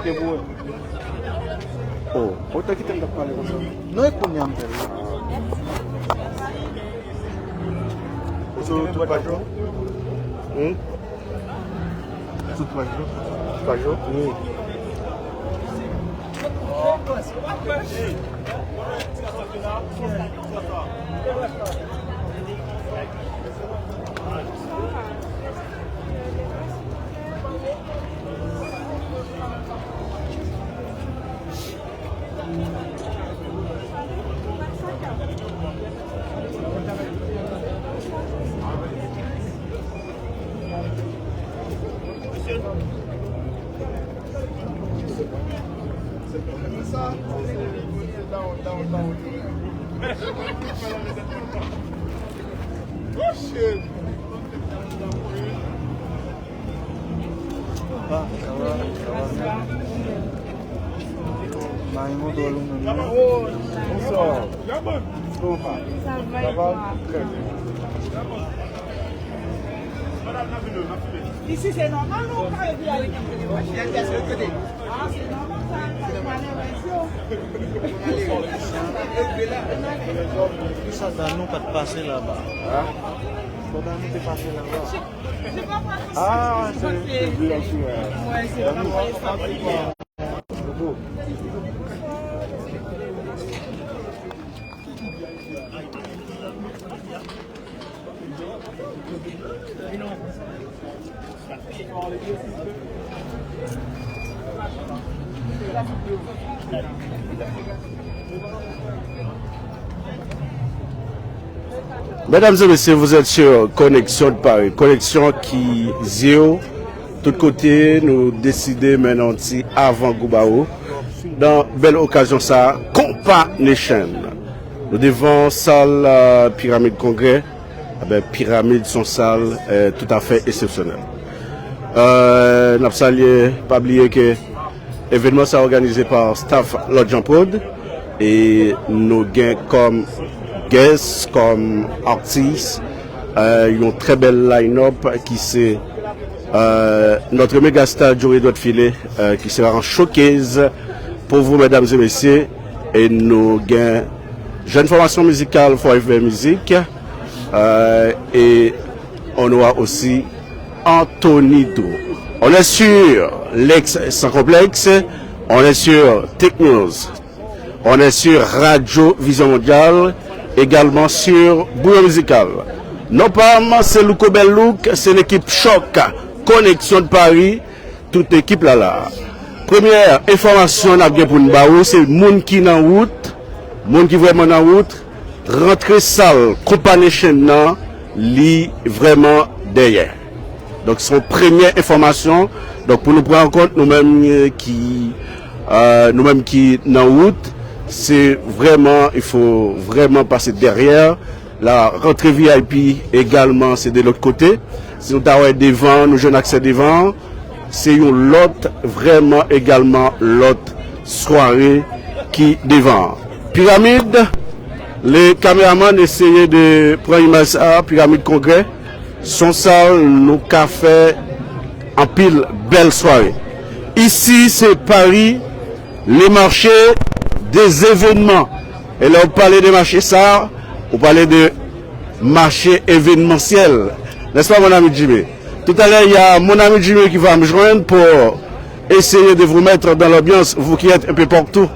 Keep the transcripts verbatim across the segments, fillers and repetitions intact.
Te pou wè. Oh, otan ki te m t ap pale konsa. Non, e kounye a m fè l. Ou sou tout paj yo? Hmm? Tout paj yo. Tout paj yo? Wi. Oh, shit. Ah, sa va, sa va. Mari mwen dwòl ou menm, non? Bonswa. Kòman w ye? Sa va? Trè byen. Isi se nòmal, non? Ou ka epi ale. Ah, se nòmal, sa, sa, malerèz yo. Kisa sa nou pa t pase laba? Hein? Fò ba nou te pase laba. Ah, se, se byen, wi. Medam e mesye, vous êtes sur Connexion de Paris. Koneksyon ki zye w tout kote. Nou deside mennen yon ti avangou ba ou nan bèl okazyon sa a, Konpa Nation. Nou devan sal, euh, Piramid Kongrè. Enben, Piramid se yon sal, euh, toutafè eksepsyonèl. Euh, n ap salye, pa bliye ke evènman sa òganize pa staff Lòt Jan Prod, e nou gen kòm guest, kòm atis, euh, yon trè bèl line-up ki se, euh, notre méga star Joe Edouard Philé, euh, qui sera en showcase pour vous, mesdames et messieurs. E nou gen jèn fòmasyon mizikal Forever Music, euh, e on aura aussi Anthony Dou. On est sur Lex Sans Complexe, on est sur Tech News, on est sur Radio Vision Mondiale, également sur Bouyon Musical. Non pa m, se Louko Bèl Louk, se lekip Chòk, Koneksyon de Paris, tout ekip la la. Premyè enfòmasyon n ap gen pou n ba ou, se moun ki nan wout, moun ki vrèman nan wout, rantre sal Konpa Nation nan, li vrèman dèyè. Donk, se yon premyè enfòmasyon. Donk, pou nou pran an kont, nou menm, eh, ki, eh, nou menm ki nan wout, se vrèman, il faut vraiment passer derrière. La rantre V I P egalman, se de lòt kote. Si nou ta wè devan, nou jwenn aksè devan. Se yon lòt, vrèman egalman, lòt sware ki devan. Piramid, le kameramann eseye de pran imaj sa a, Piramid Kongrè. Se yon sal nou ka fè anpil bèl sware. Isi, se Paris, le marché des événements. E lè w pale de mache sa a, ou pale de mache evenmansyèl. N'est-ce pas, mon ami Jimmy? Tout à l'heure, il y a mon ami Jimmy qui va me joindre pour essayer de vous mettre dans l'ambiance, vous qui êtes un peu partout.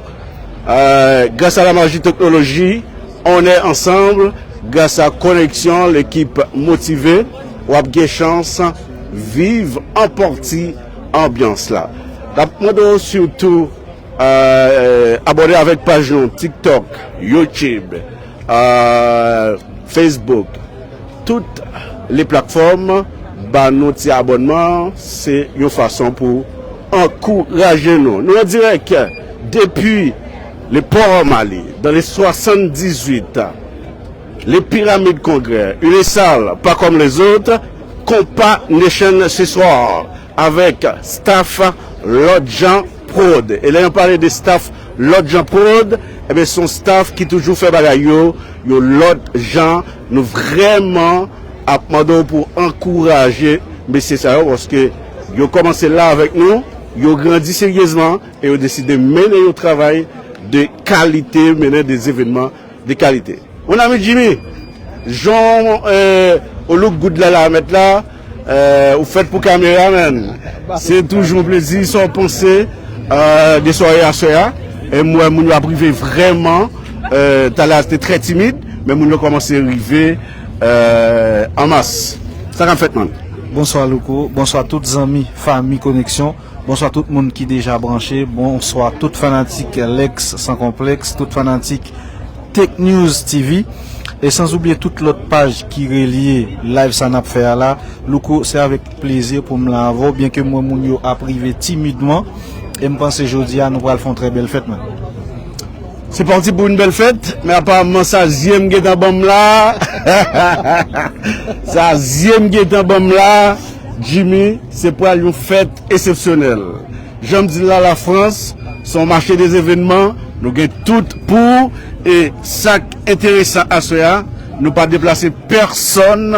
Euh, grâce à la magie technologie, on est ensemble. Grâce à Connexion, l'équipe motivée, w ap gen chans viv an pati anbyans la. N ap mande w sitou, euh, abòne avèk paj nou, TikTok, YouTube, euh, Facebook, tout le platfòm, ba nou ti abònman, se yon fason pou ankouraje nou. Nou an dirèk depi le Port Maly, dans les soixante-dix-huit, le Pyramide Congrès, une salle pas comme les autres, Konpa Nation ce soir, avec staff Lòt Jan Prod. E lè nou pale de staff Lòt Jan Prod, ebyen, se yon staff ki toujou fè bagay yo yon lòt jan. Nou vrèman ap mande w pou ankouraje mesye sa yo, paske yo kòmanse la avèk nou. Yo grandi seryezman e yo deside mennen yon travay de kalite, mennen de evènman de kalite. Mon ami Jimmy, jan ou look good la, la mèt la, ou fèt pou kamera, man. Se toujou yon plezi. Sa w panse de sware aswè a? E m wè moun yo ap rive vrèman. Talè a te trè timid, men moun yo kòmanse rive an mas. Sa k ap fèt, man? Bonswa Louko, bonswa tout zanmi, fanmi Koneksyon. Bonswa tout moun ki deja branche. Bonswa tout fanatik Lex Sans Complexe, tout fanatik Tech News T V. E san oubliye tout lòt paj ki relye live sa n ap fè a la. Louko, se avèk plezi pou m la avè w, byenke m wè moun yo ap rive timidman. E m panse jodi a nou pral fè yon trè bèl fèt, man. Se pati pou yon bèl fèt, men aparamman sa zye m gentan ban m la. Sa zye m gentan ban m la, Jimmy, se pral yon fèt eksepsyonèl. Jan m di l la, Lafrans se yon mache de evènman, nou gen tout pou, e sa k enteresan aswè a, nou pa deplase pèsonn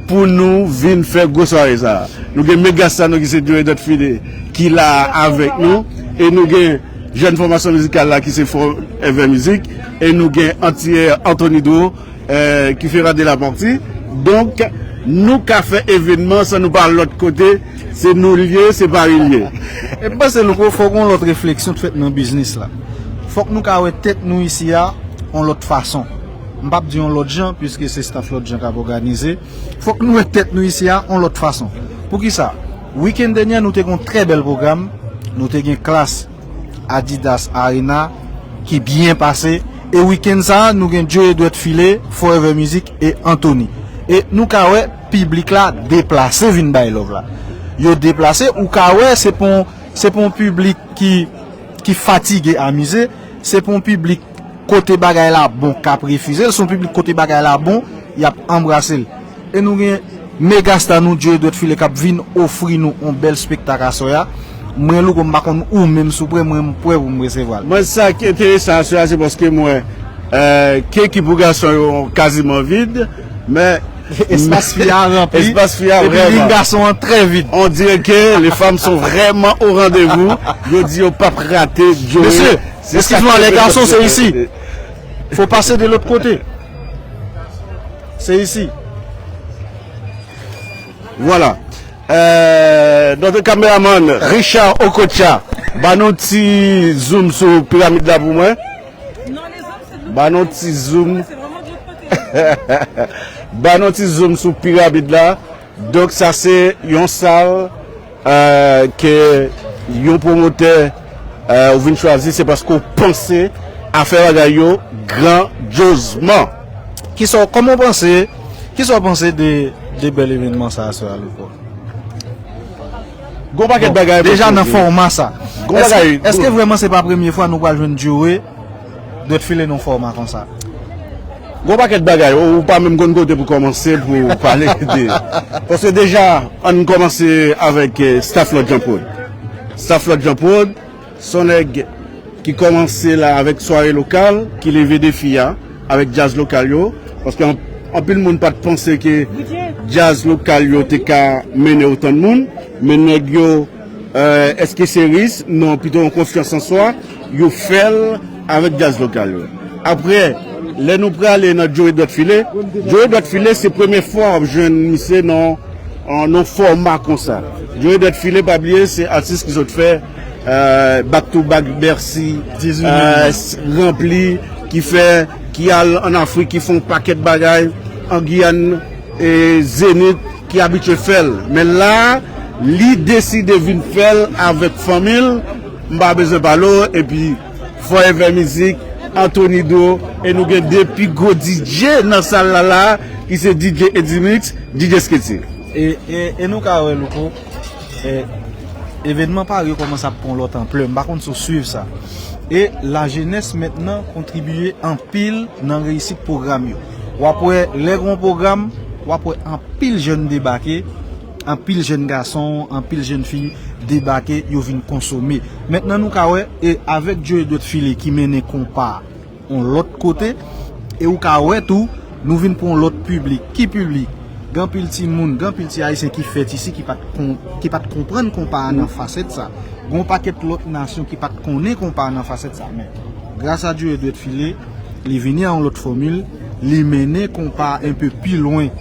pou nou vin fè gwo sware sa a. Nou gen mega star nou ki se Joe Edouard Philly ki la avèk nou, e nou gen jèn fòmasyon mizikal la ki se Forever Music, e nou gen Antiyè Anthony Dro, euh, qui fera de la partie. Donk, nou ka fè evènman san nou pa al lòt kote. Se nou l ye, se Paris l ye. E m panse, Louko, fòk yon lòt refleksyon t fèt nan biznis la. Fòk nou ka wè tèt nou isi a yon lòt fason. M p ap di yon lòt jan, piske se staff Lòt Jan k ap òganize. Fòk nou wè tèt nou isi a yon lòt fason. Poukisa? Wikenn dènye, nou te gen yon trè bèl pwogram. Nou te gen Klass Adidas Arena ki byen pase. E wikenn sa a, nou gen Joe Edouard Philly, Forever Music e Anthony. E nou ka wè piblik la deplase vin bay love la. Yo deplase, ou ka wè se pa yon, se pa yon piblik ki, ki fatige amize, se pa yon piblik kote bagay la bon k ap refize l, se yon piblik kote bagay la bon, y ap anbrase l. E nou gen mega star nou, Joe Edouard Philly, k ap vin ofri nou yon bèl spektak aswè a. Mwen, Louko, m pa konn ou, men m sou prè, mwen, m prè pou m resevwa l. Mwen, sa ki enteresan aswè a, se paske m wè, euh, ke ki pou gason yo kaziman vid, men espas fi a ranpli. Espas fi a epi vrèman. Ring gason an trè vid. On dirait que les femmes sont vraiment au rendez-vous. Yo di yo p ap rate Joe. Mesye, excuse-moi, les garçons, c'est ici. Faut passer de l'autre côté. C'est ici. Voilà. Euh, notre caméraman Richard Okocha, ba nou ti zoom sou piramid la pou mwen. Ba nou ti zoom. Ba nou ti zoom sou piramid la. Donk sa se yon sal, euh, ke yon pwomotè, euh, ou vin chwazi, se paske w panse a fè bagay yo grandyozman. Kisa w, kòman w panse, kisa w panse de, de bèl evènman sa a, sè Alouko? Gon pakèt bagay pou deja nan fòma sa. Gon bagay. Èske vrèman se pa premye fwa nou pral jwenn Joe Edouard Philly nan fòma konsa? Gon pakèt bagay, ou, ou pa menm konn kote pou kòmanse pou pale de. Paske deja, ann kòmanse avèk, eh, staff Lòt Jan Prod. Staff Lòt Jan Prod, se yon nèg ki kòmanse la avèk sware lokal, ki leve defi a avèk djaz lokal yo. Paske an-, anpil moun pa t panse ke djaz lokal yo te ka mennen otan de moun, men nèg yo, euh, èske se ris? Non, pito yon konfyans an swa, yo fè l avèk djaz lokal yo. Apre, lè nou prale nan Joe Edouard Philly, Joe Edouard Philly se premye fwa w ap jwenn misye nan, nan fòma konsa. Joe Edouard Philly, pa bliye, se atis ki sot fè, euh, back to back Bercy, euh, s-, ranpli, ki fè, ki al ann Afrik, ki fè yon pakèt bagay, an Giyàn, e Zenith, ki abitye fè l. Men la, li deside vin fè l avèk fanmi l, m pa bezwen pale w, epi Forever Music, Anthony Dro, e nou gen de pi gwo D J nan sal la la, ki se D J Edimix, D J Sketty. E, e, e nou ka wè, Louko, e, evènman parèy yo kòmanse ap pran lòt anplè. M pa konn si w swiv sa. E lajenès mentnan kontribiye anpil nan reyisit pwogram yo. W ap wè, lè gen yon pwogram, w ap wè anpil jèn debake, anpil jèn gason, anpil jèn fi debake, yo vin konsome. Mentnan nou ka wè, e avèk Joe Edouard Philly ki mennen konpa a yon lòt kote, e ou ka wè tou, nou vin pran yon lòt piblik. Ki piblik? Gen anpil timoun, gen anpil ti Ayisyen ki fèt isi, ki pa t kon-, ki pa t konprann konpa a nan fasèt sa. Gon pakèt lòt nasyon ki pa t konnen konpa nan fasèt sa, men gras a Djoe Dwèt File, li vini a yon lòt fòmil, li mennen konpa enpe pi lwen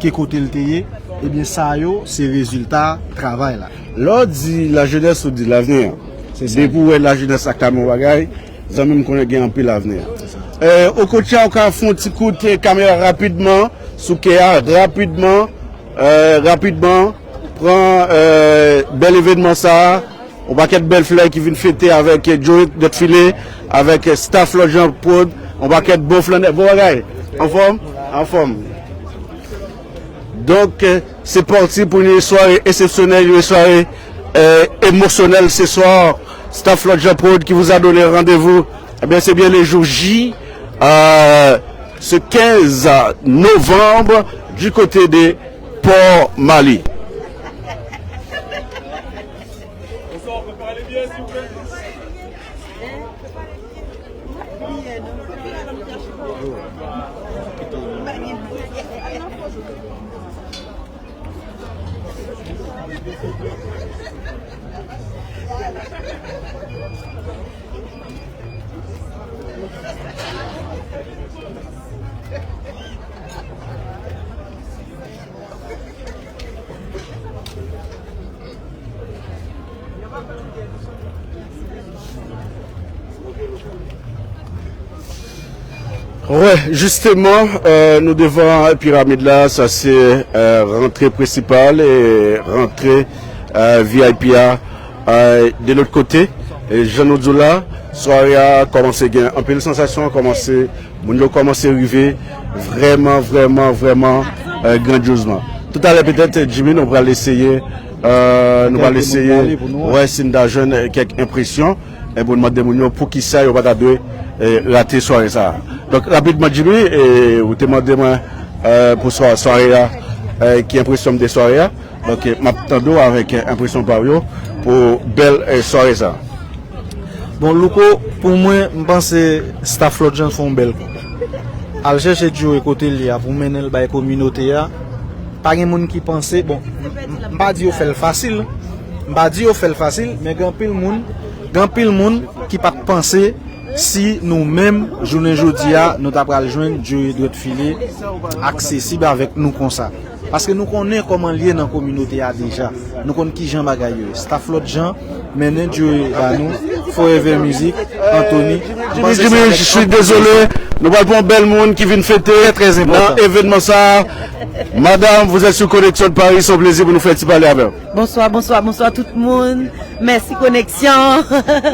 ke kote l te ye, ebyen sa yo se rezilta travay la. Lè w di lajenès, ou di lavni an. Se sa. Depi w wè lajenès aklame yon bagay, zanmi m konnen gen anpil lavni an. Se sa. Eh, Okocha, ou ka fè yon ti kout, eh, kamera rapidman, sou kè a, rapidman, eh, rapidman, pran, eh, bèl evènman sa a, yon pakèt bèl flè ki vin fete avèk, eh, Djoe Dwèt File, avèk, eh, staff Lòt Jan Prod, yon pakèt bon flannè, bon bagay. Anfòm? Anfòm. Donc, euh, c'est parti pour une soirée exceptionnelle, une soirée, euh, émotionnelle ce soir. Staff Lòt Jan Prod qui vous a donné rendez-vous. Eh bien, c'est bien le jour J, euh, ce quinze novembre, du côté de Port Mali. Wè, jisteman, euh, nou devan piramid la, sa se, euh, rantre prensipal e rantre, euh, V I P a, euh, de lòt kote. E jan nou di w la, sware a kòmanse gen anpil sansasyon, kòmanse Moun yo kòmanse rive vrèman, vrèman, vrèman, euh, grandyozman. Toutalè, petèt, Jimmy, nou pral eseye, euh, nou pral eseye wè si n ta jwenn, euh, kèk enpresyon, e pou n mande moun yo poukisa yo pa ta dwe, euh, rate sware sa a. Donk, rapidman, Jimmy, e, ou te mande mwen, euh, pou swa-, sware a, euh, ki enpresyon m de sware a. Donk, eh, m ap tande w avèk, eh, enpresyon pa w yo pou bèl, eh, sware sa. Bon, Louko, pou mwen, m panse staff Lòt Jan fè yon bèl kou. Al chèche Djoe kote l ye a pou mennen l bay kominote a. Pa gen moun ki panse, bon, m, m pa di yo fè l fasil, m pa di yo fè l fasil, men gen anpil moun, gen anpil moun ki pa t panse si nou menm, jounen jodi a, nou ta pral jwenn Djoe Dwèt File aksesib avèk nou konsa. Paske nou konnen kòman l ye nan kominote a deja. Nou konn kijan bagay yo ye. Staff Lòt Jan mennen Djoe ba nou, Forever Music, Anthony. Jimmy, Jimmy, je suis désolé. Nou pral pran yon bèl moun ki vin fete nan evènman sa a. Madame, vous êtes sur Connexion de Paris, se yon plezi pou nou fè ti pale avè w. Bonswa, bonswa, bonswa tout moun. Mèsi Koneksyon.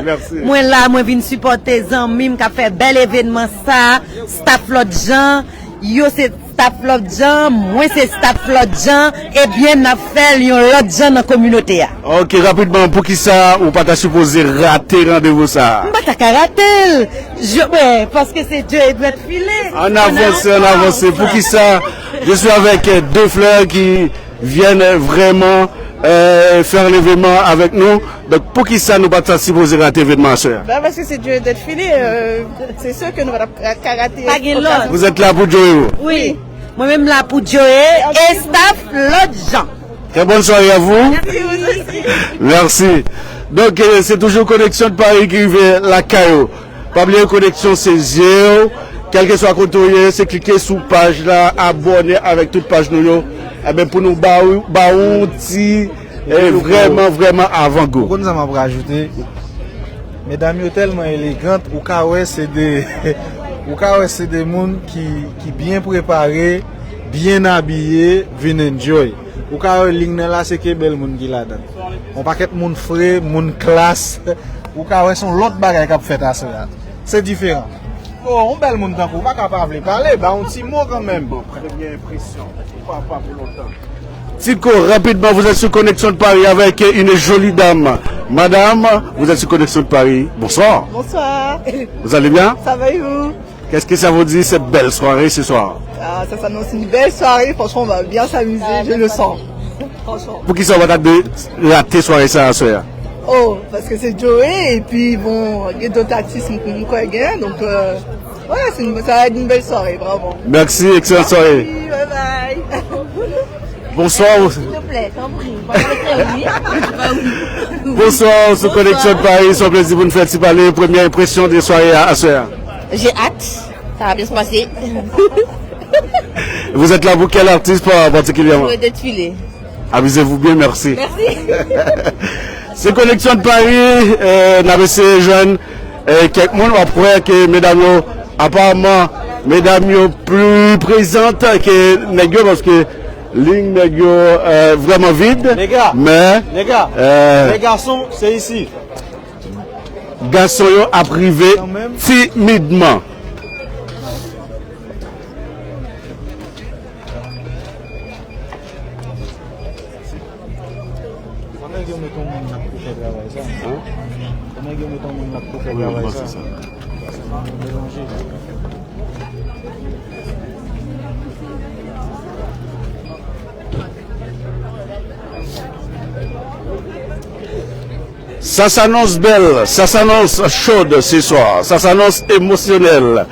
Mèsi. Mwen la, mwen vin sipòte zanmi m k ap fè bèl evènman sa. Staff Lòt Jan, yo se staff Lòt Jan, mwen se staff Lòt Jan. Ebyen, n ap fè l yon lòt jan nan kominote a. Ok, rapidman, poukisa ou pa ta sipoze rate randevou sa a? M pa ta ka rate l. Je, mwen, paske se Djoe Dwèt File. Ann avanse, ann avanse. Poukisa? Je suis avec, euh, deux fleurs qui viennent vraiment, euh, faire l'événement avec nous. Donk, poukisa nou pa ta sipoze rate evènman aswè a? Ben, paske se Djoe Dwèt File, euh, c'est sûr que nou pa ta ka rate. Pa gen lòt. Vous êtes là pour Djoe? Wi. Mwen menm la pou Djoe e staff Lòt Jan. Très bonne soirée à vous. Merci, vous aussi. Merci. Donk, euh, se toujou Koneksyon de Paris ki rive lakay ou. Pa bliye, Koneksyon se zye w. Kèlkeswa kote w ye, se klike sou paj la, abòne avèk tout paj nou yo. Ebyen, pou nou ba ou, ba ou yon ti, eh, vrèman, vrèman avangou. Ou konn sa m ap rajoute? Medam yo tèlman elegant, ou ka wè se de, ou ka wè se de moun ki, ki byen prepare, byen abiye, vin enjoy. Ou ka wè liy nan la, se ke bèl moun ki ladan l. Yon pakèt moun fre, moun klas. Ou ka wè se yon lòt bagay k ap fèt aswè a. Se diferan. Oh, yon bèl moun tankou w pa ka pa vle pale, ba yon ti mo kanmenm. Bon, premye enpresyon, ou pa, pa pou lontan. Tiko, rapidman, vous êtes sur Connexion de Paris avec une jolie dame. Madame, vous êtes sur Connexion de Paris. Bonsoir. Bonsoir. Vous allez bien? Ça va et vous? Qu'est-ce que ça vous dit, cette belle soirée ce soir? Ah, ça s'annonce une belle soirée. Franchement, on va bien s'amuser, je le sens. Franchement. Poukisa w pa ta dwe rate sware sa aswè a? Oh, paske se Djoe, epi bon, gen dòt atis m, m kwè gen, donk, euh, ouais, c'est une, ça va être une belle soirée, vraiment. Merci, excellente soirée. Merci, bye bye. Bonsoir. Tanpri, pa rete wi. Ba wi. Bonsoir, sou Koneksyon de Paris, se yon plezi pou n fè ti pale. Premyè enpresyon de sware a aswè a. J'ai hâte. Ça va bien se passer. Vous êtes là pour quel artiste pa- particulièrement? Pour Défilé. Amusez-vous bien, merci. Merci. Se Koneksyon de Paris, euh, n ap eseye jwenn, euh, kèk moun, w ap wè ke medam yo, apareman, medam yo pli prezant ke nèg yo, paske liy nèg yo, euh, vrèman vid, Nega, men, nega, euh, les garçons, c'est ici. Gason yo ap rive timidman. Fò nèg yo met yon moun k ap pou fè travay sa. Hein? Fò nèg yo met yon moun k ap pou fè travay sa. Wi, wi, m panse sa. Sa pa melanje. Ça s'annonce belle, ça s'annonce chaude ce soir, ça s'annonce émotionnel.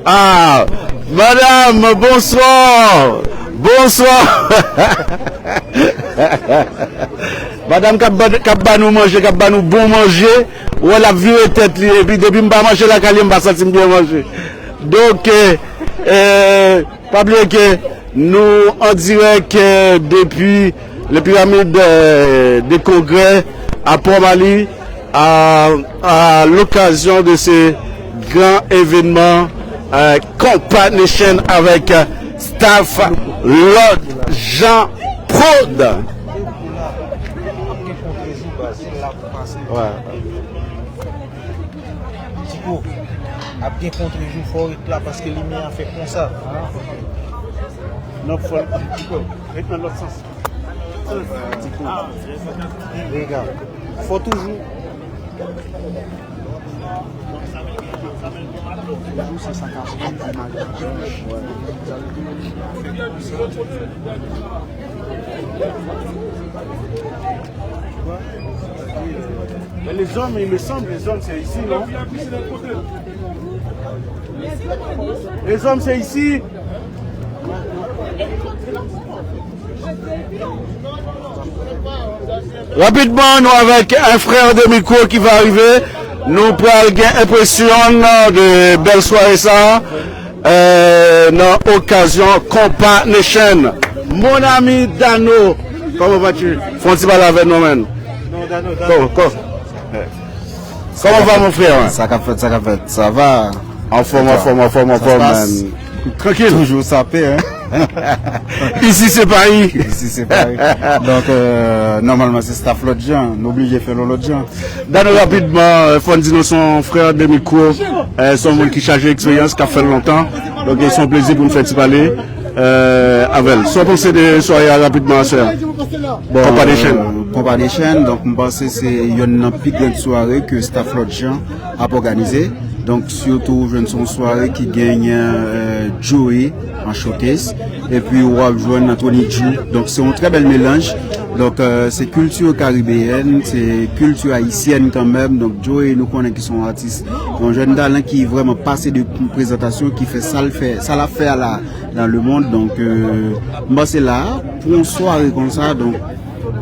Ah, madame, bonsoir. Bonsoir. Madame k ap ba, k ap ba nou manje, k ap ba nou bon manje. Ou wè l ap vire tèt li. Epi depi m pa manje lakay li, m pa santi m byen manje. Donk, euh, euh, pa bliye ke nou an dirèk, euh, depi les pyramides, euh, de congrès à Port-Maly, à, à l'occasion de ce grand événement, euh, Compa Nation avec, euh, staff Lord Jean Prod. Ouais. Tiko, ap gen kontrejou, fò w ret la paske limyè a fè konsa. Non, fò l, Tiko, ret nan lòt sans. Tiko, rega, fò toujou, toujou se sa k ap rann imaj la blanch. Limyè a fè konsa. Men lezòm, il me semble, lezòm se isi, non? Lezòm se isi. Rapidman, nou avèk un frère de micro ki va rive. Nou pral gen enpresyon de bèl sware sa. Euh, nan okazyon Compa Nation. Mon ami Dano, comment vas-tu? Fè yon ti pale avè nou, man. Non, Dano, Dano. Ko, ko. Comment va, mon frère? Sa k ap fèt, sa k ap fèt. Ça va? En forme, en forme, en forme, en forme, man. Tranquille. Toujours sapé, hein? Ici, c'est Paris. Ici, c'est Paris. Donc, euh, normalement, c'est staff Lord Jean. Nou oblije fè l Lord Jean. Dano, rapidman, euh, fò n di nou se yon frè de mikwo, euh, se yon moun ki chaje eksperyans, k ap fè l lontan. Donk, se yon plezi pou n fè ti pale, euh, avè l. Sa w panse de sware a rapidman aswè a? Bon, Compa Nation. Euh, Compa Nation, donk, m panse se youn nan pi gran sware ke staff Lord Jean ap òganize. Donk, sitou, ou jwenn se yon sware ki genyen, euh, Joey an showcase. Epi w ap jwenn Anthony Drew. Donk, se yon trè bèl melanj. Donk, euh, se kilti karibeyèn, se kilti ayisyèn kanmenm. Donk, Joey, nou konnen ki se yon atis, yon jèn talan ki vrèman pase de prezantasyon, ki fè sa l fè, sa l ap fè a la, dans le monde. Donk, euh, m panse la, pou yon sware konsa, donk,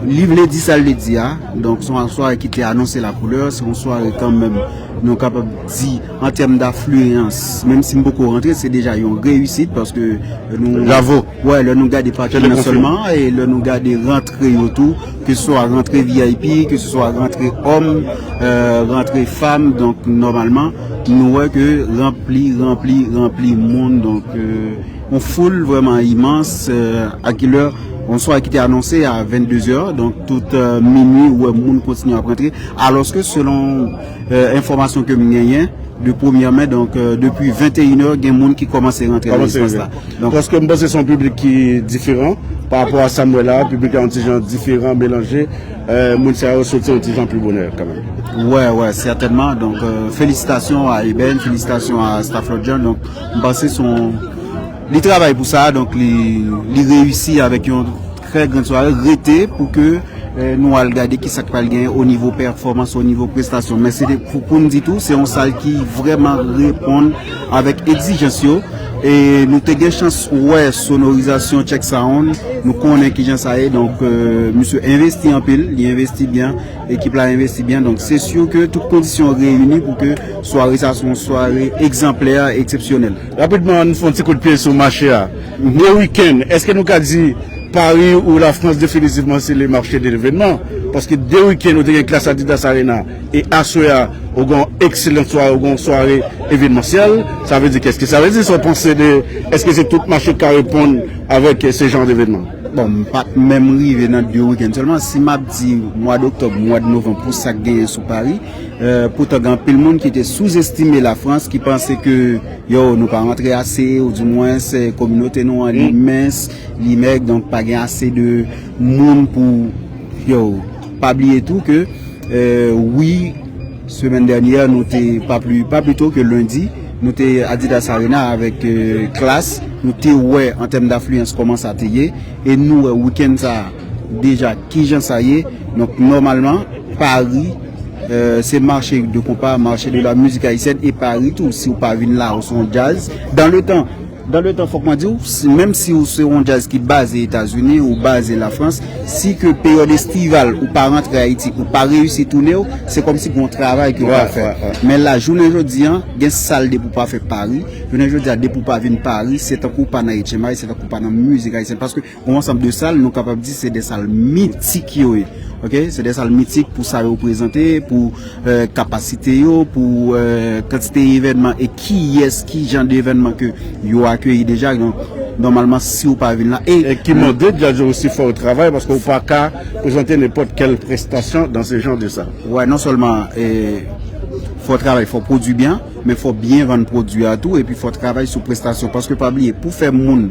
li vle di sa l vle di a. Donk, se yon sware ki te anonse la koulè, se yon sware kanmenm, nou kapab di, an tèm dafliyans, menm si m poko rantre, se deja yon reyisit, paske nou, bravo. Wè, lè nou gade pati nan sèlman, e lè nou gade rantre yo tou, ke se swa rantre V I P, ke se swa rantre òm, euh, rantre fanm, donk, nòmalman, nou wè ke ranpli, ranpli, ranpli moun, donk, euh, yon foul vrèman imans, euh, a kilè, yon sware ki te anonse a vennde zè, donk tout, euh, minui, ou wè moun kontinye ap rantre, alòske selon, euh, enfòmasyon ke m genyen, de premyè men, donk, euh, depi venteyen è, gen moun ki kòmanse rantre nan espas la. Donk, paske m panse se yon piblik ki diferan pa rapò a sa m wè la, piblik la yon ti jan diferan, melanje, euh, moun sa yo soti yon ti jan pli bonè kanmenm. Wè, wè, sètènman. Donk, euh, felisitasyon a Eben, felisitasyon a staff Lord Jean. Donk, m panse se yon, li travay pou sa, donk li, li reyisi avèk yon trè gran sware. Rete pou ke, eh, nou al gade ki sa k pral genyen o nivo pèfòmans, o nivo prestasyon. Men se te pou, pou n di tou, se yon sal ki vrèman reponn avèk egzijans yo. E nou te gen chans wè sonorizasyon Check Sound, nou konnen kijan sa ye, donk euh, misye envesti anpil, li envesti byen, ekip la envesti byen, donk se si ke tout kondisyon reyini pou ke sware sa se yon sware egzanplè, eksepsyonèl. Rapidman, ann fè yon ti kout pye sou mache a. De wikenn, èske nou ka di Pari ou Lafrans definitivman se le marché de l'événement? Paske de wikenn ou te gen Klass Adidas Arena e aswè a ou gen yon ekselan sware, ou gen yon sware evenmansyèl. Sa vle di kès ki sa vle di? Sa w panse de, èske se tout mache k ka reponn avèk se jan devenman? Bon, m pa t menm rive nan de wikenn sèlman. Si m ap di mwa doktòb, mwa de novanm pou sa k genyen sou Pari, euh, poutan gen anpil moun ki te souzestime Lafrans, ki panse ke yo, nou pa rantre ase, oudimwens kominote nou an li mens, li mèg, donk pa gen ase de moun pou yo. Pa bliye tou ke euh, wi, semèn dènyè nou te pa pli pa pli to ke lendi, nou te Adidas Arena avèk euh, Klass, nou te wè an tèm dafliyans kòman sa te ye, e nou wè wikenn sa deja kijan sa ye. Donk nòmalman Pari euh, se mache de konpa, mache de la mizik ayisyèn, e Pari tou, si w pa vin la ou se yon djaz. Dan le tan, dan le tan, fòk mwen di w, menm si ou se yon djaz ki baze Etazini ou baze Lafrans, si ke peryòd estival ou pa rantre Ayiti, ou pa reyisi tounen w, se kòmsi gen yon travay ke w pa fè. Men la jounen jodi an, gen sal depi w pa fè Pari, jounen jodi a depi w pa vin Pari, se tankou w pa nan H M I, se tankou w pa nan mizik ayisyèn, paske yon ansanm de sal, nou kapab di se de sal mitik yo ye. Ok, se de sal mitik pou sa yo prezante, pou euh, kapasite yo, pou euh, kantite evènman e kiyès, ki jan de evènman ke yo akeyi deja. Donk nòmalman si w pa vin la e e ki mande djaz yo osi fè yon travay, paske w pa ka prezante nenpòt kèl prestasyon dans ce genre de salle. Wè, non sèlman e fò travay, fò pwodui byen, men fò byen vann pwodui a tou, epi fò travay sou prestasyon, paske pa bliye pou fè moun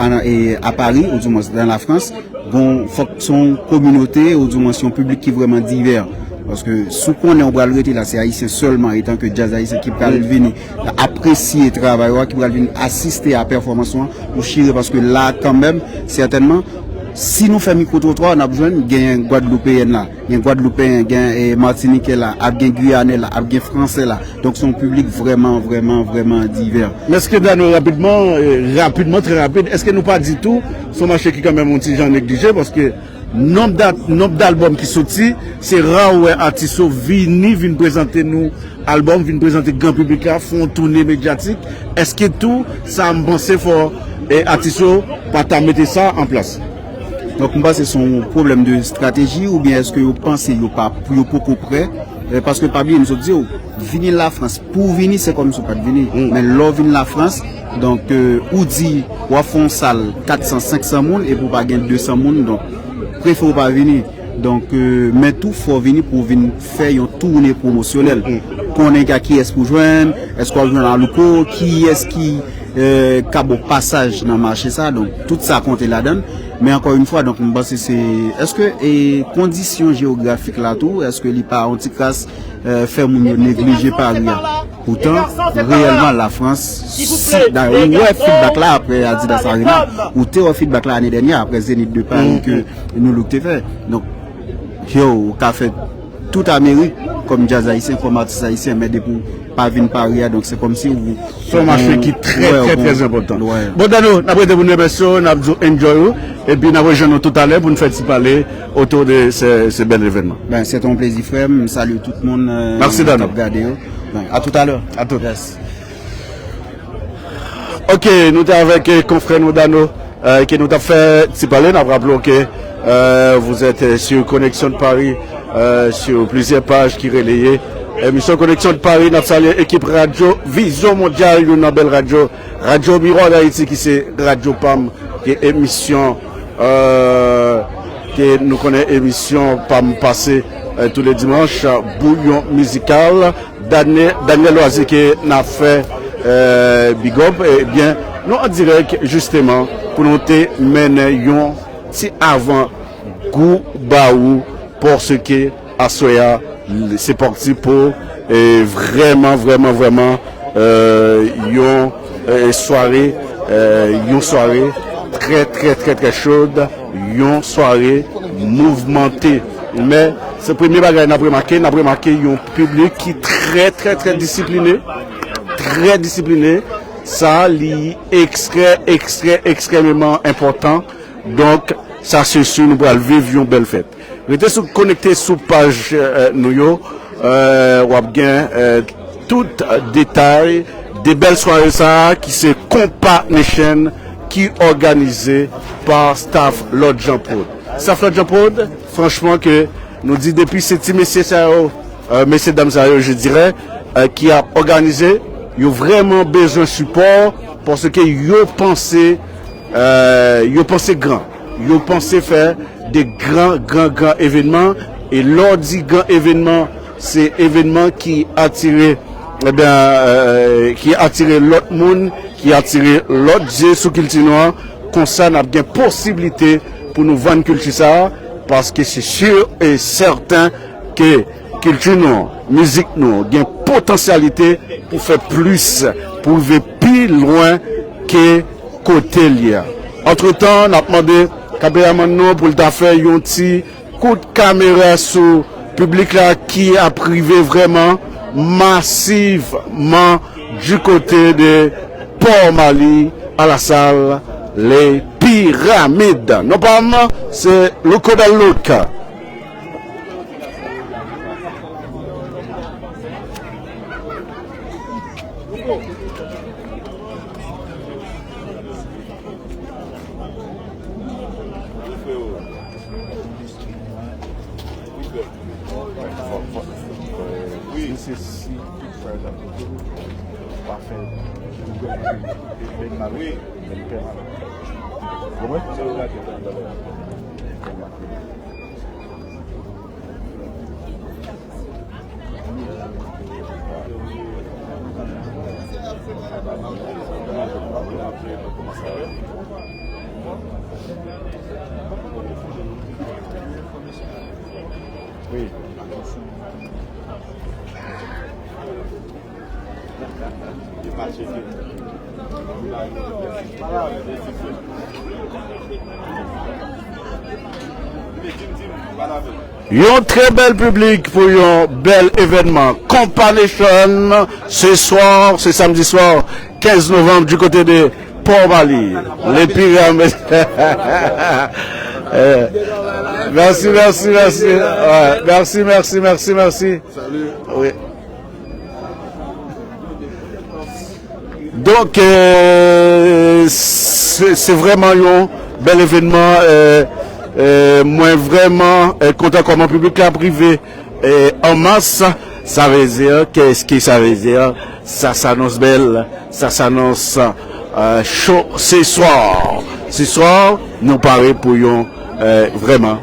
a Pari, oudimwens nan Lafrans, bon, fòk se yon kominote, oudimwens se yon piblik ki vrèman divè. Paske si w konnen w pral rete la se ayisyen sèlman, etanke djaz ayisyen ki pral vini apresye travay ou a, ki pral vin asiste a pèfòmans ou an, ou chire, paske la kanmenm sètènman, si nou fè mikwotrotwa, n ap jwenn gen gwadloupeyèn la, gen gwadloupeyen, gen eh, matinikè la, ap gen gwiyanè la, ap gen fransè la. Donk se yon piblik vrèman, vrèman, vrèman divè. Mesye Dano, rapidman, eh, rapidman, trè rapid, èske nou pa di tou se yon mache ki kanmenm yon ti jan neglije, paske nonb dat nonb dalbòm ki soti, se ra ou wè atis yo vini vin prezante nou albòm, vin prezante gran piblik la, fè yon toune medyatik. Èske tou sa m panse fò eh, atis yo pa ta mete sa an plas? Donk m panse se yon pwoblèm de estrateji, oubyen èske yo panse yo pa, yo poko prè? Eh, paske pa bliye m sot di w, vini Lafrans pou vini se kòmsi w pa t vini. Men lè w vin Lafrans, donk euh, ou di w ap fè yon sal kat san, senk san moun epi w pa gen de san moun, donk prefere w pa vini. Donk euh, men tou fò w vini pou w vin fè yon toune pwomosyonèl. Konnen a kiyès pou w jwenn, èske w ap jwenn Alouko, kiyès ki euh, ka ba w pasaj nan mache sa, donk tout sa konte ladan l. Men ankò yon fwa, donk m panse se, èske e kondisyon jewografik la tou, èske li pa yon ti kras euh, fè moun yo neglije Pari a? Poutan reyèlman Lafrans, si dayè ou wè feedback la apre Adidas Arena, ou te wè feedback la ane dènyè apre Zenith de Paris ke Nou Look te fè. Donk yo, ou ka fè tout Amerik kòm djaz ayisyen, kòm atis ayisyen, men depi w pa vin Pari a, donk se kòmsi ou se yon mache ki trè trè trè enpòtan. Bon, Dano, n ap rete pou n remèsye w, n ap di w enjoy ou, epi n ap rejwenn nou toutalè pou n fè ti pale otou de se, se bèl evènman. Ben, se te yon plezi, frè m. M salye tout moun euh, k ap gade yo. Ben, a toutalè. A tout. Yes. Ok, nou te avèk eh, konfrè nou Dano, eh, ke nou t ap fè ti pale. N ap raple w ke eh, vous êtes eh, sur Connexion de Paris, eh, sur plusieurs pages ki releye emisyon Connexion de Paris. N ap salye ekip radyo Vizyon Mondyal, youn nan bèl radyo, Radyo Miwa Dayiti, ki se radyo pa m, ki emisyon eh, ke nou konnen emisyon pa m pase eh, tou le dimanch, Bouyon Mizikal. Daniel Loizier ke n ap fè big up, ebyen nou an dirèk jisteman pou nou te mennen yon ti avan gou ba ou, paske aswè a se pati pou vrèman vrèman vrèman yon sware, yon sware trè trè trè trè chod, yon sware mouvmante. Men se premye bagay n ap remake, n ap remake yon piblik ki trè trè trè disipline, trè disipline. Sa, li ekstrè, ekstrè, ekstrèmeman enpòtan. Donk, sa se si nou pral viv yon bèl fèt. Rete sou, konekte sou paj, eh, nou yo. Eh, w ap gen, eh, tout detay de bèl sware sa a ki se Konpa Nation ki òganize pa staff Lord Jean Prod. Staff Lord Jean Prod, franchman ke nou di depi se ti mesye sa yo, eh, mesye dam sa yo, je dirais, eh, ki ap òganize, yo vrèman bezwen sipò paske yo panse, eh, yo panse gran. Yo panse fè de gran, gran, gran evenman. E lè w di gran evenman, se evenman ki atire, ebyen, eh, ki atire lòt moun, ki atire lòt je sou kilti nou an. Konsa, n ap gen posiblite pou nou vann kilti sa a, paske se si e sèten ke kilti nou an, mizik nou an, gen potansyalite pou fè plis, pou rive pi lwen ke kote l ye a. Antretan, n ap mande kameramann nou pou l ta fè yon ti kout kamera sou piblik la ki ap rive vrèman masivman du côté de Port Maly à la salle Les Pyramides. Non pa m, se Louko Bèl Louk. Wi. Se si tout frè sa pa fè. Wi. Konprann? Wi. Yon trè bèl piblik pou yon bèl evènman. Konpa Nation, se swa, se samdi swa, kenz novanm, du côté de Port Maly, les Pyramides. Eh, mèsi, mèsi, mèsi. Ouais, mèsi, mèsi, mèsi, mèsi. Wi. Donk, eh, se, se vrèman yon bèl evènman. Eh, eh, mwen vrèman, eh, kontan kòman piblik la ap rive, eh, an mas. Ça veut dire, qu'est-ce que ça veut dire? Ça s'annonce belle, ça s'annonce, euh, chaud ce soir. Ce soir, nou pare pou yon, eh, vrèman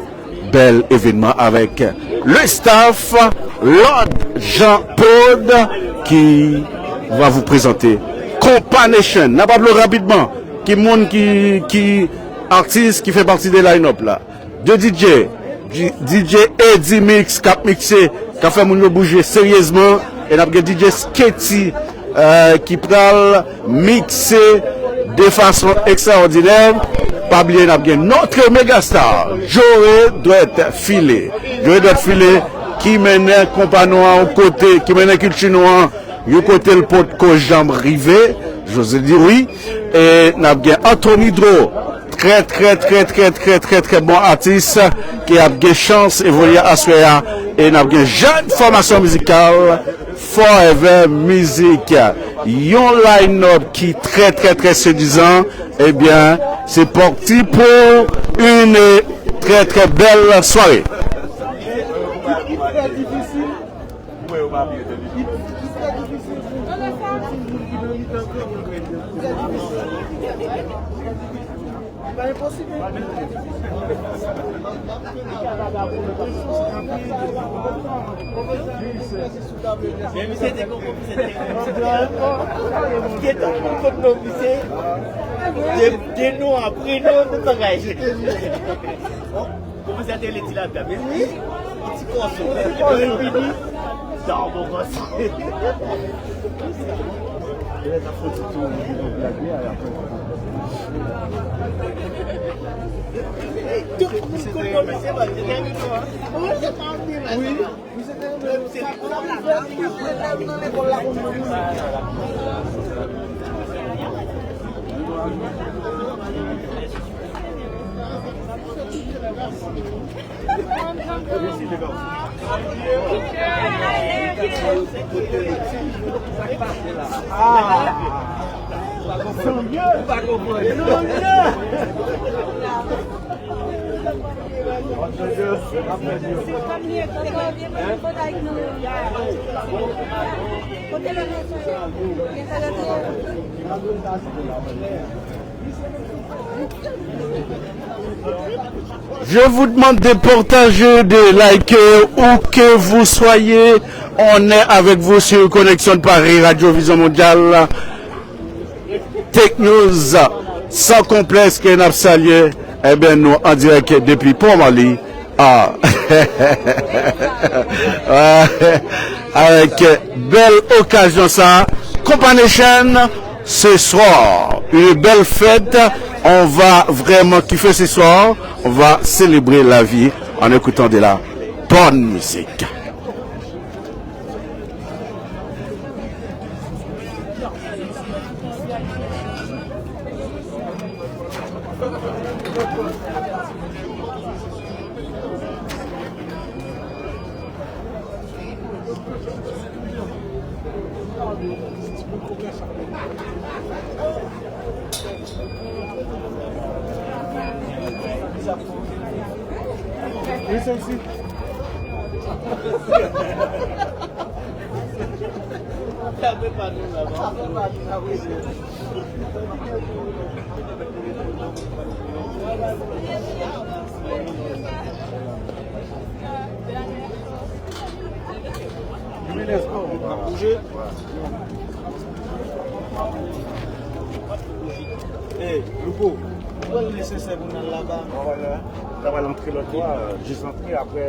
bèl evènman avèk le staff Lord Jean Prod qui va vous présenter Konpa Nation. N ap raple rapidman ki moun ki, ki atis ki fè pati de line-up la. De D J, D-, D J Eddy Mix k ap mikse, k ap fè moun yo bouje seryezman. E n ap gen D J Sketty, eh, ki pral mikse de fason ekstraòdinè. Pa bliye, n ap gen notre mégastar, Joe Dwèt File. Joe Dwèt File ki mennen konpa nou an yon kote, ki mennen kilti nou an yon kote l potko janm rive. Jose di wi. E n ap gen Anthony Dro, trè, trè, trè, trè, trè, trè, trè bon atis ki ap gen chans evolye aswè a. E n ap gen jèn fòmasyon mizikal Forever Music. Yon line-up ki trè, trè, trè sedizan. Ebyen, se pati pou yon trè, trè bèl sware. Men misye te gon komisè te gen tan pou konn non misye. De, de non a prenon, tout bagay. Komisè te vle di ladan, men wi, ti pòso. Lè l vini, dan bon kòs. Tout moun konn non misye, paske se yon wi. Je vous demande de partager, de liker, où que vous soyez. On est avec vous sur Connexion de Paris, Radio Vision Mondiale. Tech News, san konplèks ke n ap salye, ebyen, nou an dirèk depi Pòmali. Ah. Avèk bèl okazyon sa, Compa Nation, ce soir, une belle fête. On va vraiment kiffer ce soir. On va célébrer la vie en écoutant de la bonne musique. Hey, Louko, ou pral nesesè pou n al laba? Mwen wè la, ta pral antre lòt bò, jis antre, apre.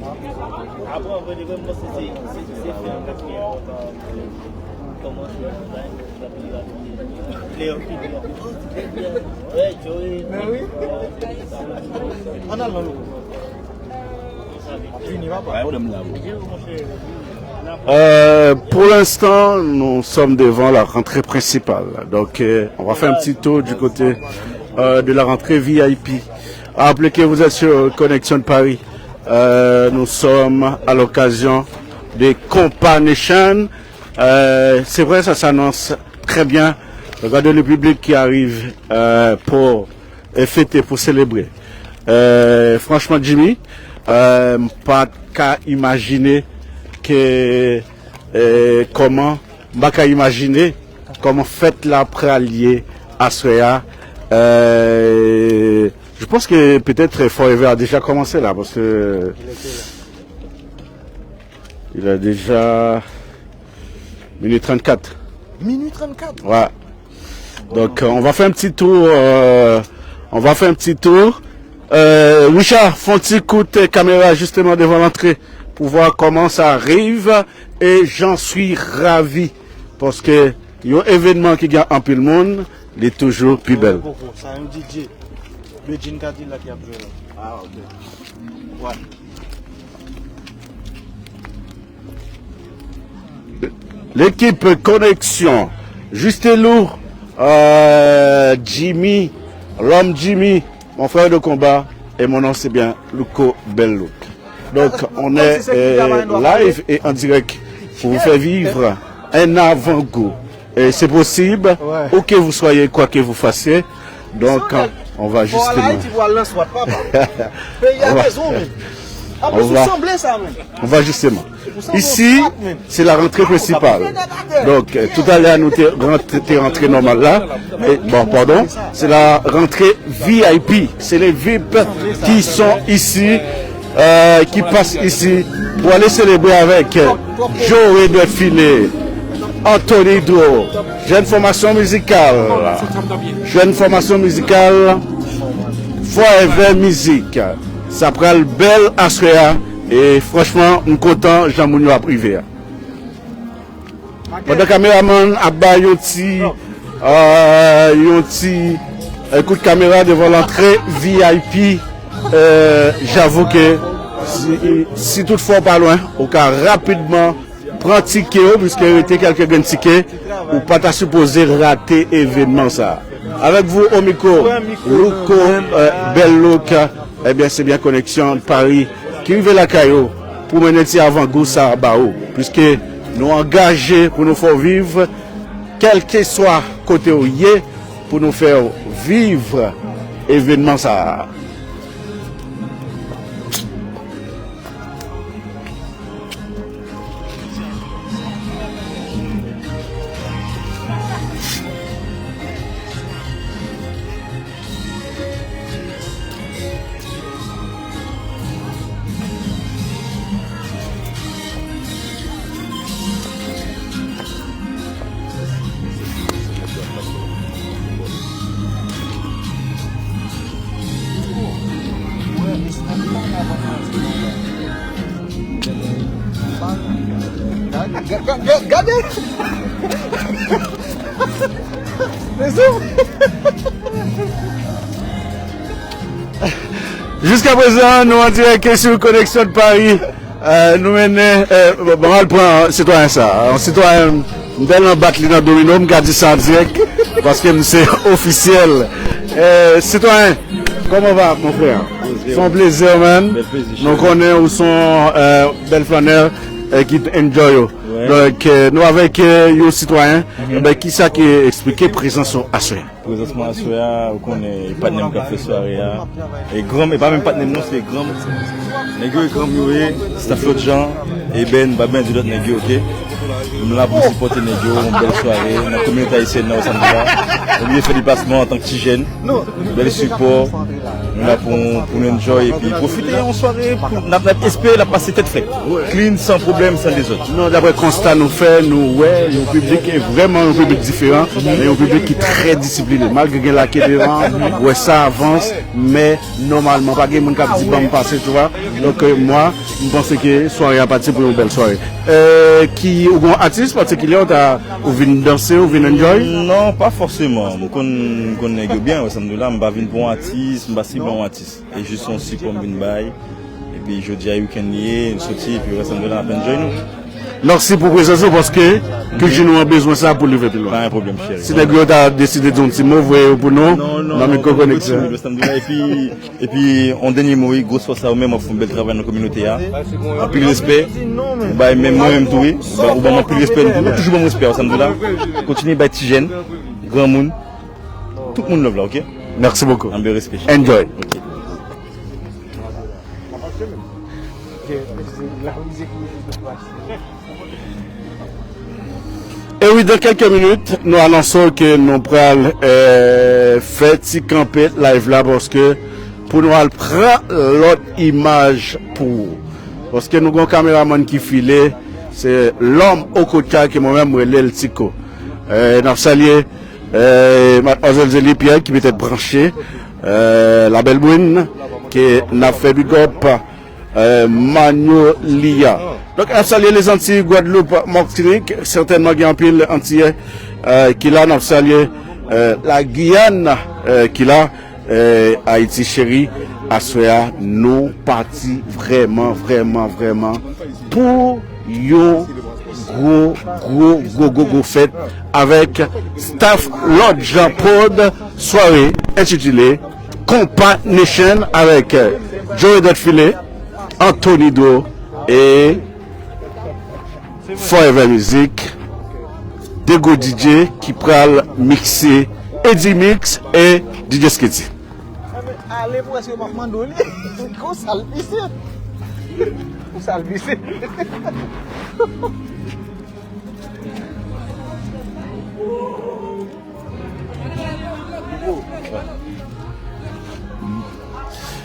Apre, an vrè de vrè, m panse se, se, se fè an k ap pi enpòtan pou kòmanse yon bagay, pou l ap pi rapid. Lè yo fini, yo ap di, "Oh, se trè byen." Wè, Joey. Men wi. Ann al nan Louko. Euh, pour l'instant, nous sommes devant la rentrée principale. Donc, euh, on va faire un petit tour du côté, euh, de la rentrée V I P. Rappelez que vous êtes sur Connexion de Paris. Euh, nous sommes à l'occasion de Compa Nation. Euh, c'est vrai, ça s'annonce très bien. Regardez le public qui arrive, euh, pour e fete, pou selebre. Euh, franchman, Jimmy, euh, m pa t ka imajine ke, euh, kòman, m pa ka imajine kòman fèt la pral ye aswè a. Euh, je pense que peut-être Forever a déjà commencé là, parce que il est déjà minuit trente-quatre. Minuit trente-quatre? Ouais. Donc, euh, on va faire un petit tour. Euh, on va faire un petit tour. Euh, Richard, fè yon ti kout kamera justement devant l'entrée pour voir comment ça arrive. Et j'en suis ravi. Paske yon evènman ki gen anpil moun, li toujou pi bèl. Sa yon D J. Bedjine Cadillac y ap jwe la. Ah, ok. Ouais. L'équipe Connexion, Juste Lou, euh, Jimmy, l'homme Jimmy, mon frère de combat, et mon nom c'est bien Louko Bel Look. Donc, on est, euh, live et en direct pour vous faire vivre un avant-goût. Et c'est possible, où que vous soyez, quoi que vous fassiez. Donc, on va justement. Peyi a bezwen, men. An plis, ou sanble sa, men. On va justement. Ici, c'est la rentrée principale. Donc, euh, tout à l'heure, nous te rant-, te rentré normal là. Et, bon, pardon, c'est la rentrée V I P. C'est les V I P qui sont ici, euh, qui passent ici pour aller célébrer avec, euh, Joe Edouard Finet, Anthony Dro, Jeune Formation Musicale, Jeune Formation Musicale, Forever Music. Sa pral bèl aswè a. E franchman, m kontan jan moun yo ap rive a. Pandan kameramann ap bay yon ti, euh, yon ti, euh, kout kamera devan lantre V I P, euh, j'avoue que Si, si toutfwa w pa lwen, ou ka rapidman pran tike w, piske rete kèlke grenn tike, ou pa ta sipoze rate evènman sa a. Avec vous, au micro, Louko, euh, Bel Look, ebyen, se byen Koneksyon Paris ki rive lakay ou pou mennen ti avangou sa a ba ou, piske nou angaje pou nou fè w viv, kèlkeswa kote w ye, pou nou fè w viv evènman sa a. Gade! Jiska prezan, nou an dirèk sou Koneksyon Paris. Euh, nou mennen, euh, bon, bon, al pran sitwayen sa. Yon sitwayen, m tèlman bat li nan domino, m ka di sa an dirèk, paske m se ofisyèl. Euh, sitwayen, comment va, mon frère? C'est un plaisir, man. Nou konnen ou se yon, euh, bèl flanè, euh, ki enjoy yo. Donk, euh, nou avèk, euh, yon sitwayen, ben, ki sa ki eksplike prezans ou aswè? Prezans mwen aswè a, ou konnen, e patnè m k ap fè sware a. E granm, e pa menm patnè m non, se granm. Nèg yo e granm yo ye, staff Lòtjan, Eben, pa byen di lòt nèg yo, oke? M la pou sipòte nèg yo, yon bèl sware, nan kominote ayisyèn nan, ou sa m di la. Oblije fè deplasman antank ti jèn, bèl sipò, nou la pou, pou nou enjoy, epi pwofite yon sware, pou, n ap, n ap espere l ap pase tèt frèt. Clean, san pwoblèm, san dezòd. Non, daprè konsta nou fè, nou wè yon piblik ki vrèman yon piblik diferan, men yon piblik ki trè disipline. Malgre gen lake devan, wè sa avans, men nòmalman, pa gen moun k ap di ban m pase, tu vois. Donk, euh, mwa, m panse ke sware a pati pou yon bèl sware. Euh, ki, ou gen yon atis patikilye, ou ta, ou vin danse, ou vin enjoy? Non, pa fòseman. M konn, m konn nèg yo byen, wè sa m di w la, m pa vin pou yon atis, m pa sible yon atis. E jis yon sipò m vin bay. Epi jodi a wikenn li ye, n soti, epi rès an de la n ap enjoy nou. Mèsi pou prezans ou, paske kilti nou an bezwen sa pou l rive pi lwen. Pa gen pwoblèm, cheri. Si nèg yo ta deside di yon ti mo, voye yo pou nou, nan mikwo koneksyon. Epi, epi, yon dènye mo, wi, gwo fòs a ou menm, w ap fè yon bèl travay nan kominote a. Anpil respè. Ou bay menm mwen menm tou, wi. Ou ba, ou ban m anpil respè, ou toujou ban m respè, w sa m di w la. Kontinye bay ti jèn, granmoun, tout moun love la, oke? Merci beaucoup. Anpil respè, cheri. Enjoy. Oke. E wi, dan kèlke minit, nou anonse ke nou pral, euh, fè ti kanpe live la, paske pou nou al pran lòt imaj pou ou. Paske nou gen yon kameramann ki file, se Lòm Okocha ke mwen menm m rele l Tiko. Euh, n ap salye, euh, Madmwazèl Zélie Pierre ki petèt branche, euh, la belle brune, ke n ap fè big up, euh, Magnolia. Donk, n ap salye Lezantiy, Gwadloup, Matinik. Sètènman, gen anpil Antiyè, euh, ki la. N ap salye, euh, la Giyàn, euh, ki la. Eh, Ayiti cheri, aswè a, nou pati vrèman, vrèman, vrèman pou yon gwo, gwo, gwo, gwo, gwo fèt avèk staff Lòt Jan Prod, sware entitile Konpa Nation avèk Joe Edot File, Anthony Do e Forever Music, de gwo D J ki pral mikse, Eddy Mix e D J Sketty. Ale pou èske m ap mande w li. Konsa l vise. Konsa l vise.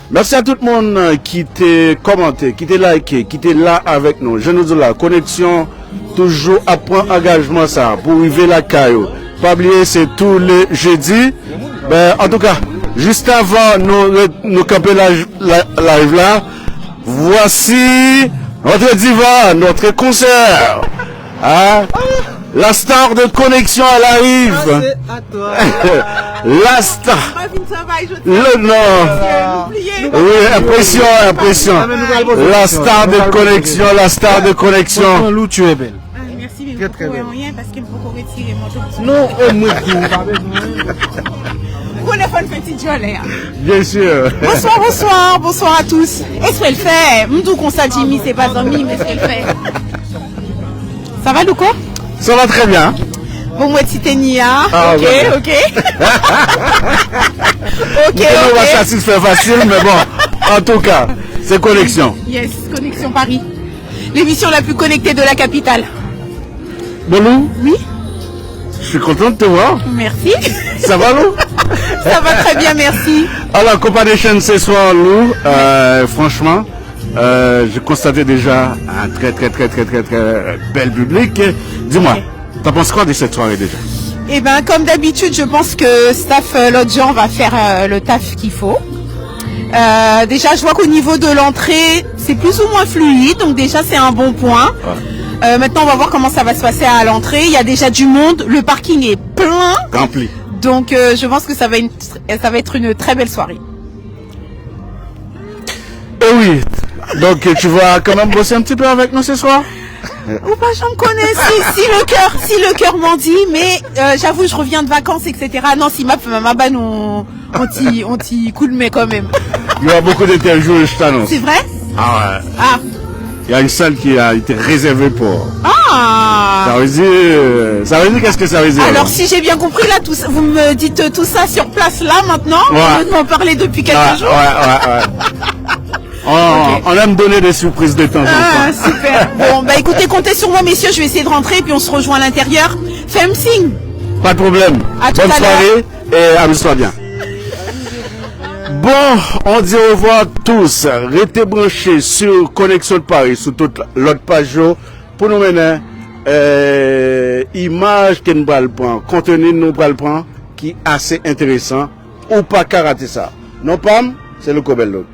Mèsi a tout moun ki te kòmante, ki te like, ki te la avèk nou. Jan nou di w la, koneksyon toujou ap pran angajman sa pou rive lakay ou. Pa bliye, se tou le jedi. Ben, antouka, jis avan nou re-, nou kanpe la, la, live la, voici notre diva, notre concert. Hein? La star de connexion, elle arrive. La star. Le non. Oui, impression, impression. La star de connexion, la star de connexion. Lou tu es belle. Mèsi, men m poko wè anyen paske m poko retire manto. Non, o mwen di ou pa bezwen. Konnen fò n fè ti djòlè a. Bien sûr. Bonsoir, bonsoir, bonsoir à tous. Espre l fè. M di w konsa, Jimmy, se pa zanmi, men espre l fè. Ça va, Louko? Ça va très bien. Bon, mwen ti teni a. Ah, ok, ouais. ok. ok, On va ok. satisfaire facile, mais bon, en tout cas, c'est connexion. Yes, Connexion Paris. L'émission la plus connectée de la capitale. Bon, Lou, Oui, je suis content de te voir. Merci. Ça va, Lou? Ça va très bien, merci. Alors, Copa Nation ce soir, Lou, euh, franchement, euh, je constatais déjà un très, très, très, très, très, très bel public. Dis-moi, t'en penses quoi de cette soirée déjà? Eh ben, comme d'habitude, je pense que staff euh, Lodjan va faire euh, le taf qu'il faut. Euh, déjà, je vois qu'au niveau de l'entrée, c'est plus ou moins fluide, donc déjà, c'est un bon point. Euh, maintenant, on va voir comment ça va se passer à l'entrée. Il y a déjà du monde, le parking est plein, Rempli. donc euh, je pense que ça va, une, ça va être une très belle soirée. Et oui, donc tu vas quand même bosser un petit peu avec nous ce soir? Ou pa janm konnen si, si le cœur, si le cœur m'en dit, mais euh, j'avoue, je reviens de vacances, et cetera. Non, si m ap fè, m ap ba nou on ti, on ti kou de men kanmenm. Il y aura beaucoup d'interviews, je t'annonce. C'est vrai? Ah ouais. Ah, Il y a une salle qui a été réservée pour. ah. Ça veut dire, ça veut dire qu'est-ce que ça veut dire? Alors, si j'ai bien compris, là, tout, ça- vous me dites tout ça sur place, là, maintenant, Ouais. au lieu de m'en parler depuis quelques Ouais, jours. Ouais, ouais, ouais. On, on aime donner des surprises de temps en Ah, temps. Super. Bon, bah écoutez, comptez sur moi, messieurs. Je vais essayer de rentrer et puis on se rejoint à l'intérieur. Fais un signe. Pas de problème. À tout Bonne à l'heure. Soirée et amuse-toi bien. Bon, on dit au revoir tous. Restez branchés sur Connexion de Paris, sur toute l'autre page pour nous mener euh, image que nous prenons, contenu nous prenons qui est assez intéressant. Ou pas karaté ça. Non, Pam, c'est le Cobello.